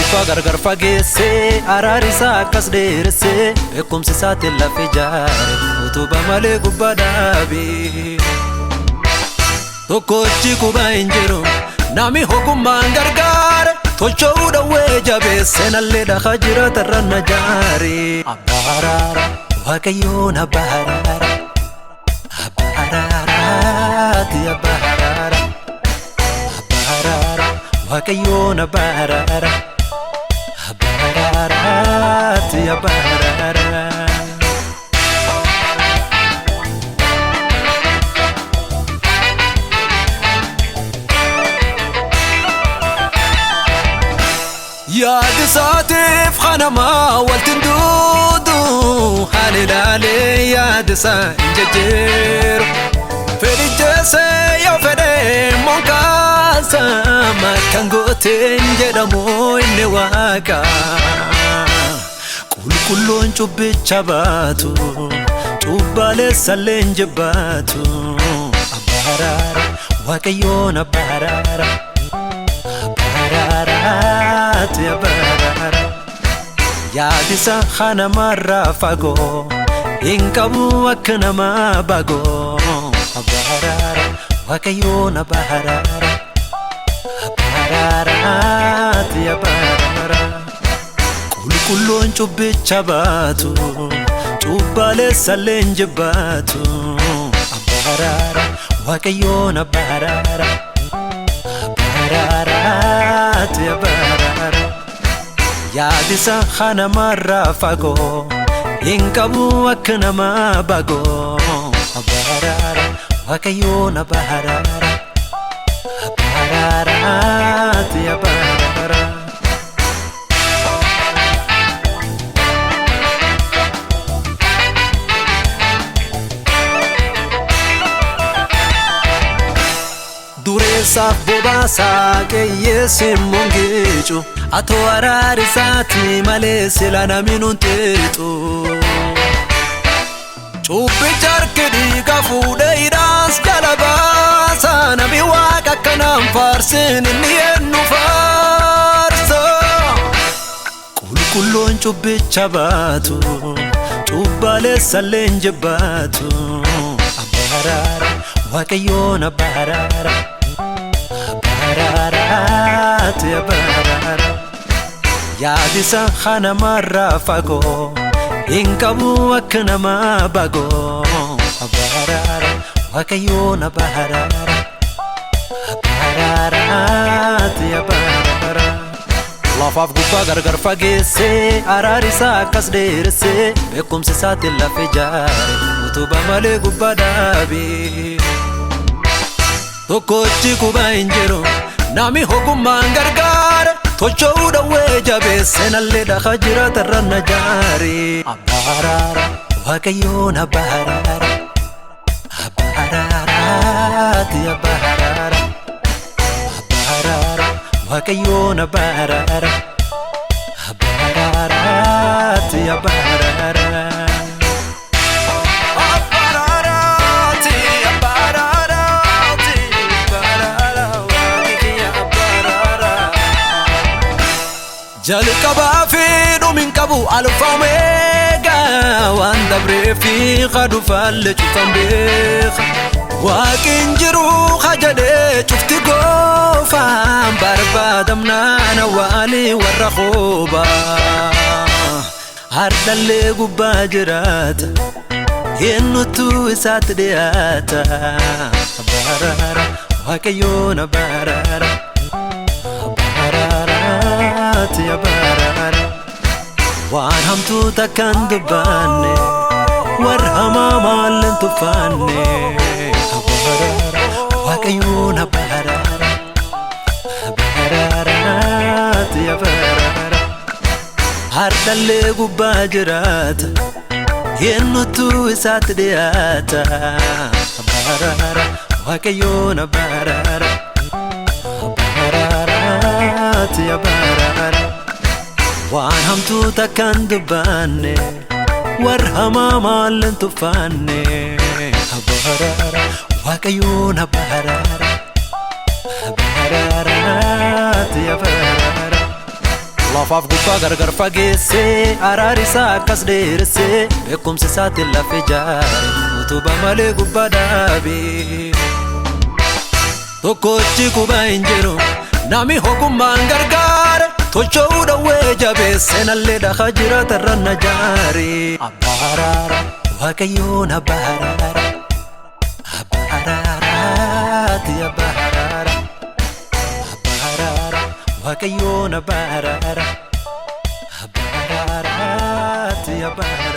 Gubbaa gargar fageessee araari isaa akkas dheeressee beekumsi isaatiin lafa ijaare utubaa malee gubbaa dhaabee. Tokkochi qubaa hin jiru nami ogummaan gargaare tolchoo dhawwee jabeessee nallee dhahaa jiraata irra na jaare. Abbaa araara Waaqayyoon abbaa araara abbaa araaraati abbaa araara abbaa araara Waaqayyoon abbaa araara abbaa araaraati abbaa araara. Yaadi isaatiif kanamaa waltiin duudu haali ilaalee yaadi isaa hin jejjeeru. Fedhicheessee yoo fedhe monkaasa makkan gooteen jedhamu inni waaqa. Qulqulluun cubbicha baatu cubbaaleessallee hin jibbaatu. Abbaa araara Waaqayyoon abbaa araara. Abbaa araaraati abbaa araara. Yaadi isaa kanamarraa fagoo hin qabu akka namaa bagoo. Abbaa araara Waaqayyoon abbaa araara abbaa araaraati abbaa araara. Qulqulluun cubbicha baatu cubbaaleessallee hin jibbaatu. Abbaa araara Waaqayyoon abbaa araara abbaa araaraati abbaa araara. Yaadi isaa kanamarraa fagoo hin qabu akka namaa bagoo. Abbaa araara Waaqayyoon abbaa araara abbaa araaraati abbaa araara. Dureessaaf bobaasaa qeeyyeessi mungiicu atoo araari isaati malee sila namni nun xiixu. Cubbicha harki dhiiga fuudhee hidhaas jala baasa nami waaqa akkanaan faarsin inni eenyu faarsa. Qulqulluun cubbicha baatu cubbaaleessallee hin jibbaatu. Abbaa araara Waaqayyoon abbaa araara abbaa araaraati abbaa araara. Yaadi isaa kanamarraa fagoo hin qabu akka namaa bagoo. Abbaa araara Waaqayyoon abbaa araara abbaa araaraati abbaa araara. Lafaaf gubbaa gargar fageessee araari isaa akkas dheeressee beekumsi isaatiin lafa ijaare utubaa malee gubbaa dhaabee. Tokkochi qubaa hin jiru nami ogummaan gargaare tolchoo dhawwee jabeessee nallee dhahaa jiraata irra na jaare. Abbaa araara Waaqayyoon abbaa araara abbaa araaraati abbaa araara abbaa araara Waaqayyoon abbaa araara abbaa araaraati abbaa araara. Abbaa araaraati abbaa araaraati abbaa araara Waaqni abbaa araara. Jalqabaa fi dhumin qabu alfa omeegaa waan dabree fi kadhufaallee cufan beeka. Waaqin jiru jedhee cufti goofaan barbaadamnaan awwaalii warra qoobaa. Hardallee gubbaa jiraata eenyutu isaatti dhiyaata. Abbaa araara Waaqayyoon abbaa araara abbaa araaraati abbaa araara. Waan hamtuu takkaan dubbanne warra hamaa maalleen tuffanne. Abbaa araara Waaqayyoon abbaa araara abbaa araaraati abbaa araara. Hardallee gubbaa jiraata eenyutu isaatti dhiyaata. Abbaa araara Waaqayyoon abbaa araara abbaa araaraati abbaa araara. Waan hamtuu takkaan dubbanne warra hamaa maalleen tuffanne. Abbaa araara Waaqayyoon abbaa araara abbaa araaraati abbaa araara. Lafaaf gubbaa gargar fageessee araar isaa akkas dheeressee beekumsi isaatiin lafa ijaare utubaa malee gubbaa dhaabee. Tokkochi quba hin jiru nami ogummaan gargaare tolchuu dhawwee jabeessee nallee dhahaa jiraata irra na jaare. Abbaa araara, Waaqayyoon abbaa araara, abbaa araaraati, abbaa araara, abbaa araara, Waaqayyoon abbaa araara, abbaa araaraati, abbaa.